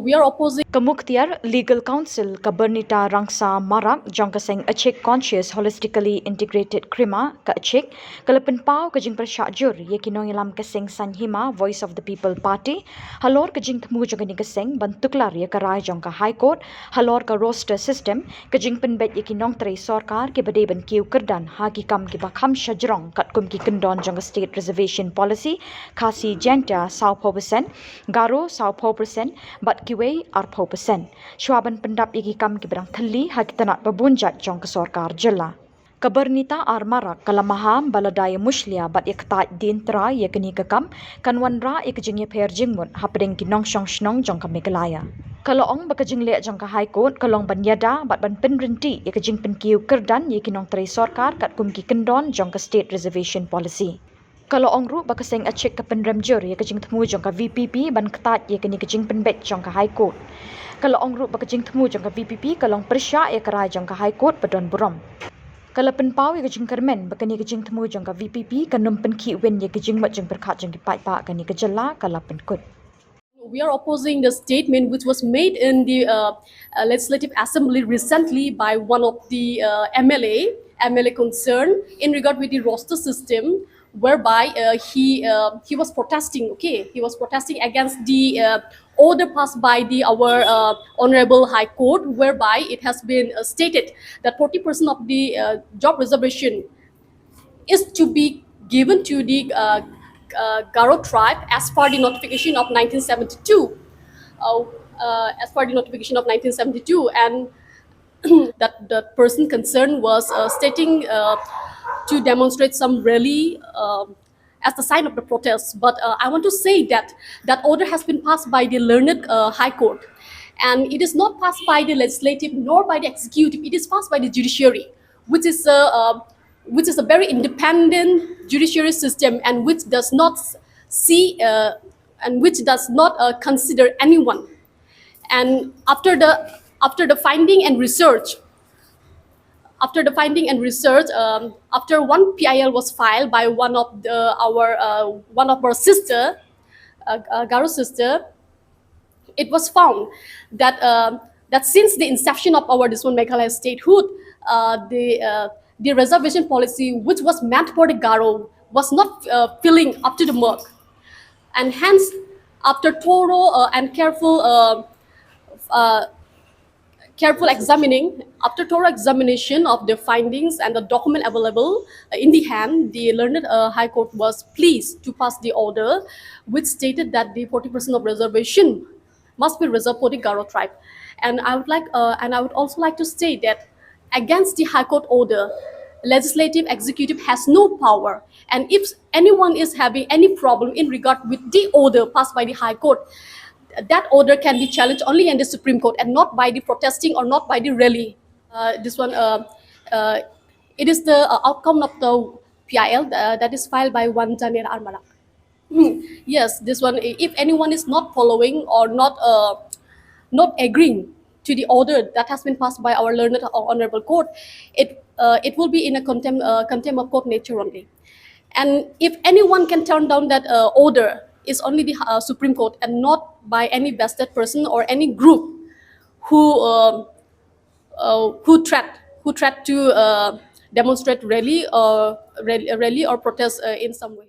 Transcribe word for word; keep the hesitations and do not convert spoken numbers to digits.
We are opposing. Ka Muktiar Legal Counsel, ka Bernita Rangsa Marak, jong ka seng Achik Conscious Holistically Integrated Krima, ka Achik, ka la pynpaw ka jingpyrshah jur ïa ki nongïalam ka seng Saiñ Hima Voice of the People Party halor ka jingthmu jong kane ka seng ban tuklar ïa ka rai jong ka High Court halor ka roster system, ka jingpynbeit ïa ki nongtrei sorkar kiba dei ban kiew kyrdan ha ki kam kiba kham shajrong katkum ki kyndon jong ka State Reservation Policy, Khasi Jaiñtia sawphew percent, Garo sawphew percent, bad kiwei arphew percent, shwa ban pyndap ïa ki kam kiba dang thylli ha ki tnat babun jait jong ka sorkar jylla. Ka Bernita R Marak ka la maham ba lada ïa mushlia bad ïa ktah dien trai ïa kane ka kam, kan wanrah ïa ka jingïapher jingmut hapdeng ki nongshong shnong jong ka Meghalaya. Ka la ong ba ka jingleh jong ka High Court ka long ban ïada bad ban pynryntih ïa ka jingpynkiew kyrdan ïa ki nongtrei sorkar katkum ki kyndon jong ka State Reservation Policy. Ka la ong ruh ba ka seng Achik ka pynrem jur ïa ka jingthmu jong ka V P P ban ktah ïa kane ka jingpynbeit jong ka High Court. Ka la ong ruh ba ka jingthmu jong ka V P P ka long pyrshah ïa ka rai jong ka High Court ba don burom. Ka la pynpaw ïa ka jingkyrmen ba kane ka jingthmu jong ka V P P kan ym pynkhih win ïa ka jingmut jingpyrkhat jong ki paidbah kane ka jylla, ka la pynkut. We are opposing the statement which was made in the uh, uh, Legislative Assembly recently by one of the uh, M L A, M L A concerned in regard with the roster system, whereby uh, he uh, he was protesting. Okay, he was protesting against the uh, order passed by the our uh, Honorable High Court, whereby it has been uh, stated that forty percent of the uh, job reservation is to be given to the uh, uh, Garo tribe as per the notification of nineteen seventy-two. Uh, uh, as per the notification of nineteen seventy-two, and that the person concerned was uh, stating uh, to demonstrate some rally uh, as the sign of the protest. But uh, I want to say that that order has been passed by the learned uh, High Court, and it is not passed by the legislative nor by the executive. It is passed by the judiciary, which is a uh, which is a very independent judiciary system and which does not see uh, and which does not uh, consider anyone. And after the after the finding and research, after the finding and research, um, after one P I L was filed by one of the our uh, one of our sister, uh, uh, Garo sister, it was found that uh, that since the inception of our this one Meghalaya statehood, uh, the uh, the reservation policy which was meant for the Garo was not uh, filling up to the mark, and hence, after thorough uh, and careful uh, uh, careful examining, after thorough examination of the findings and the document available uh, in the hand, the learned uh, High Court was pleased to pass the order, which stated that the forty percent of reservation must be reserved for the Garo tribe. And I would like, uh, and I would also like to state that against the High Court order, legislative executive has no power. And if anyone is having any problem in regard with the order passed by the High Court, that order can be challenged only in the Supreme Court and not by the protesting or not by the rally. Uh, this one, uh, uh, it is the uh, outcome of the P I L uh, that is filed by one Janir Armarak. Yes, this one, if anyone is not following or not uh, not agreeing to the order that has been passed by our learned or honorable court, it uh, it will be in a contempt uh, contempt of court nature only. And if anyone can turn down that uh, order, is only the uh, Supreme Court and not by any vested person or any group who uh, uh, who threat who threat to uh, demonstrate rally or rally, rally or protest uh, in some way.